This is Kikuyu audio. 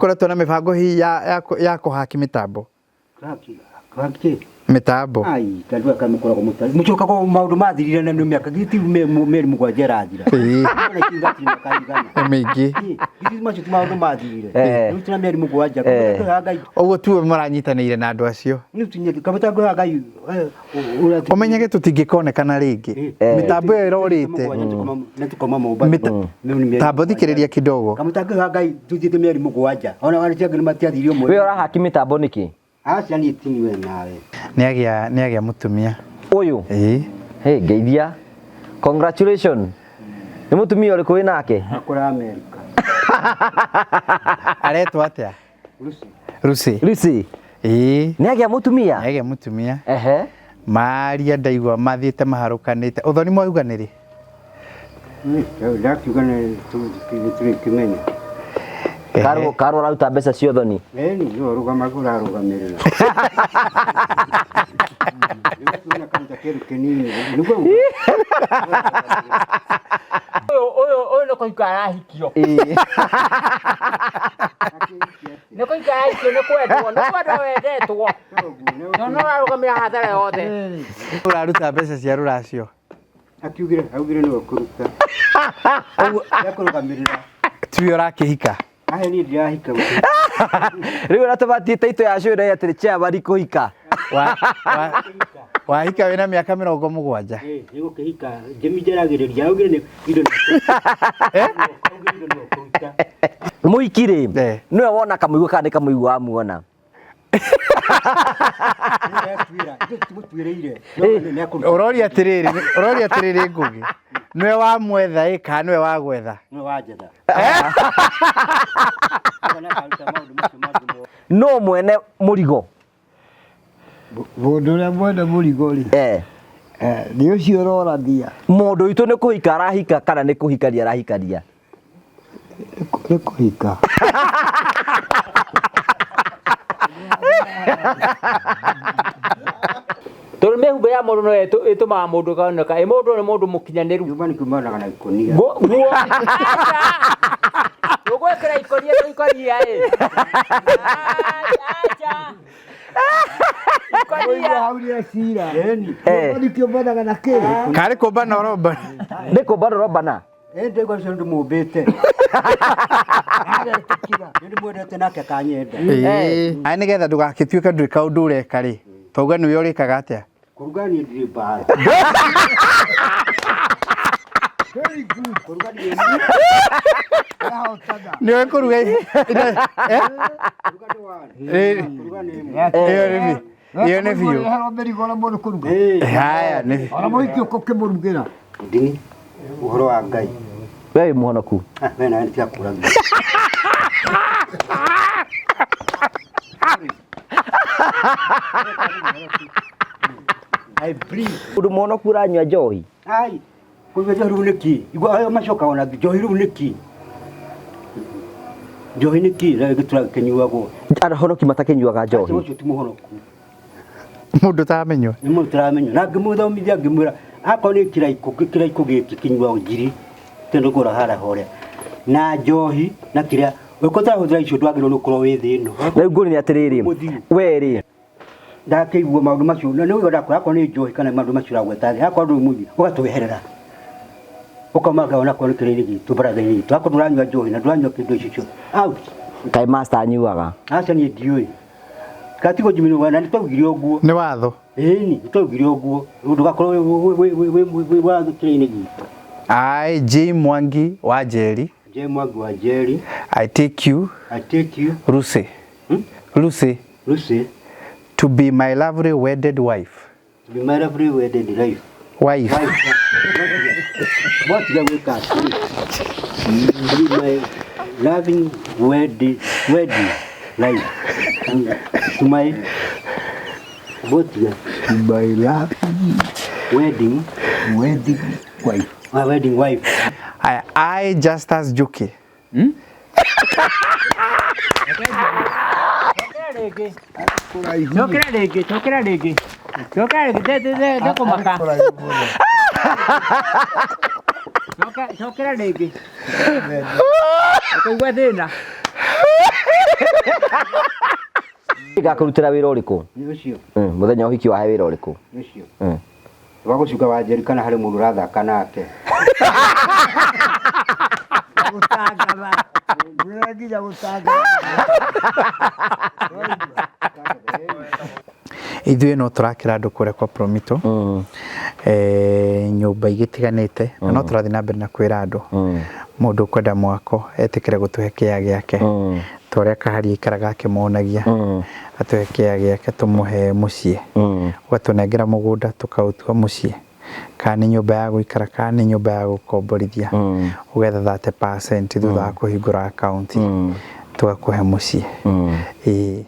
Mũkoretwo na mĩbango hihi ya kũhaki mĩtambo? Kaki. Mĩtambo. Ai, tandũ aka mũkoragwo mũtarĩ. Mũcokaga maũndũ mathirire na nĩ mĩaka giti mĩeri mũgwanja ĩrathira. Ĩĩ. Nĩ kiuga ti mĩaka igana. Nĩ mĩingĩ. Giti macio ti maũndũ mathirire. Eh. Rĩu tina mĩeri mũgwanja. Eh. Kamũtangĩhoya Ngai. Ũguo tuwe mũranyitanĩire na andũ acio. Rĩu tinya kamũtangĩhoya Ngai. Ũrĩa Ũmenyage tũtingĩkonekana rĩngĩ. Mĩtambo ĩyo ĩrorĩte. Nĩ tũkoma Mombasa. Rĩu nĩ mĩeri Tambo thikĩrĩria kidogo. Kamũtangĩhoya Ngai tuthiĩte mĩeri mũgwanja. Ona arĩa angĩ nĩ matiathire ũmwe. We ũrahaki mĩtambo nĩkĩ? Aca niĩ tiniwe nawe. Nĩagĩa mũtumia. Ũyũ. Ĩĩ. Hey, ngeithia. Congratulations. Nĩ mũtumia ũrĩkũ wĩ nake? Akora Amerika. Aretwo atĩa? Lucy. Lucy. Lucy. Ĩĩ. Nĩ agĩa mũtumia? Nĩagĩa mũtumia. Ehe. Maria ndaigua mathiĩte maharũkanĩte. Ũthoni mwauga nĩ rĩ? Ndakiuga nĩ tũrĩkĩmenya. Karwo karwo araruta mbeca cia ũthoni. Ĩni nĩwe ũrũgamaga ũrarũgamĩrĩra. Rĩu tuona karuta kĩndũ kĩnini nĩguo Ũyũ ũyũ ũyũ nĩ kũhika arahikio. Nĩ kũhika arahikio nĩ kwendwo, nĩ kwendwo wendetwo. No no ũrarũgamĩra hathara yothe. Ũraruta mbeca cia rũracio. Akiugire augire nĩwe ũkũruta. Ekũrũgamĩrĩra. Tiwe ũrakĩhika. Ahe niĩ ndirahika. Rĩu ona tũbatiĩ taitũ ya cũĩ atĩrĩ chairman kũhika. Wahika wĩna mĩaka 70. Nĩ gũkĩhika. Jimmy njaragĩrĩria augire nĩ indo nĩ augire indo nĩwe ũkũruta. Mũhiki rĩ, nĩwe wona kamũigua kana nĩ kamũigua wamuona? Ũroria atĩrĩrĩ, ũroria atĩrĩrĩ Ngũgĩ. Nĩwe wamwetha ĩ kana nĩwe wagwetha? Nĩwe wanjetha. No mwene mũrigo. Mũndũ ũrĩa mwene mũrigo rĩ, Eh. nĩ ũcio ũrorania. Mũndũ witũ nĩ kũhika arahika kana nĩ kũhikania arahikania? Nĩ kũhika. Tondũ mĩhumbĩ ya mũndũ no ĩtũmaga mũndũ akoneka ĩ mũndũ nĩ mũndũ mũkinyanĩru. Nyũmba nĩ kumanaga na ikũnia. Nguo aca. Ũgwĩkĩra ikũnia to ikũnia ĩ. Aca. Ikũnia. Hau nĩ cira. Ĩni. Eh. Nyũmba nĩ kĩũmbanaga na kĩ? Karĩ kũmbana ũrombana? Nĩ kũmbana ũrombana? Ĩ ndĩgwa ũcio ndĩmũmbĩte. Agetĩkĩra. Nĩ ndĩmwendete nake akanyenda. Ĩĩ. Aya nĩgetha ndũgagĩtuĩke ndũrĩ kaũndũ ũreka rĩ, twauga nĩwe ũrĩkaga atĩa? Kũruga niĩ ndirĩ mbara. Kũruga ndirĩ Nĩwe kũruga eh? Kũruga nĩ wani. Ĩĩ. Kũruga nĩ ĩmwe. Ĩyo nĩ biũ. Ĩyo nĩ biũ. Ũreherwo mĩrigo na mũndũ kũruga. Ĩĩ. Haya nĩ Ona mũhiki ũkũmũrugĩra. Ndini ũhoro wa Ngai. We wĩ mũhonoku. Ah, we nawe nĩtiga kũragia. I breathe. Mũndũ mũhonoku ũranyua njohi. Ai, kũnyua njohi rĩu nĩkĩ? Igua ayo macokaga ona njohi rĩu nĩkĩ? Njohi nĩkĩ? Na gĩtura kĩnyuagwo. Ahonoki matakĩnyuaga njohi. Ũcio ti mũhonoku. Mũndũ ũtaramenywo. Nĩ mũndũ ũtaramenywo. Na ngĩmũthomithia ngĩmwĩra akorwo nĩ kĩraikũ kĩraikũ gĩkĩ kĩnyuagwo ngiri tondũ kũra harĩa horĩa. Na njohi na kĩrĩa ũngĩkorwo ũtarahũthĩra icio ndwagĩrĩirwo nĩ gũkorwo wĩ thĩ ĩno. Rĩu ngũri nĩ atĩrĩrĩ, Mũthiu. we rĩ, Ndakĩigua maũndũ macio na nĩũigua ndakwĩra akorwo nĩ njohi kana maũndũ macio ũragweta thĩ akorwo ndũrĩ mũnyui ũgatweherera ũkauma ona akorwo nĩ kĩrĩa-inĩ gitũ baratha-inĩ itũ akorwo ndũranyua njohi na ndũranyua kĩndũ icio ciothe out. Kaĩ master anyuaga? Aca niĩ ndiũĩ. Gatigo Jimmy na nĩ twaugire ũguo. Nĩ watho. Ĩni, nĩ twaugire ũguo. Ndũgakorwo wĩ watho kĩrĩa-inĩ gitũ. I, J Mwangi wa Njeri. J Mwangi wa Njeri. I take you. I take you. Lucy. Lucy. Lucy. To be my lovely wedded wife. To be my lovely wedded life. Wife. Mwatiga gwĩka atĩrĩ. To be my loving wedded life. To my Mwatiga. To my loving wedding wedding wife. My wedding wife. I Justus Njuki. Cokera rĩngĩ, cokera rĩngĩ. Cokera rĩngĩ, ndekũmaka. Cokera rĩngĩ. Ũkũigua thĩna. Ngakũrutĩra wĩra ũrĩkũ? Nĩ ũcio. Mũthenya wa ũhiki wahe wĩra ũrĩkũ? Nĩ ũcio. Mm. Wa gũcuka Wanjeri kana harĩ mũndũ ũrathaka nake. Gũtangatha. Mwĩre nginya gũtangatha. Ithuĩ no tũrakĩra andũ kũrĩa kwa Promito nyũmba igĩtiganĩte na no tũrathiĩ na mbere na kwĩra andũ mũndũ ũkwenda mwako etĩkĩre gũtũhe kĩea gĩake ta ũrĩa Kaharia aikaraga akĩmonagia, atũhe kĩea gĩake tũmũhe mũciĩ, ũgatũnengera mũgũnda tũkaũtua mũciĩ, kana nĩ nyũmba ya gũikara kana nĩ nyũmba ya gũkomborithia, ũgetha 30% thutha wa kũhingũra akaunti tũgakũhe mũciĩ. Ĩĩ.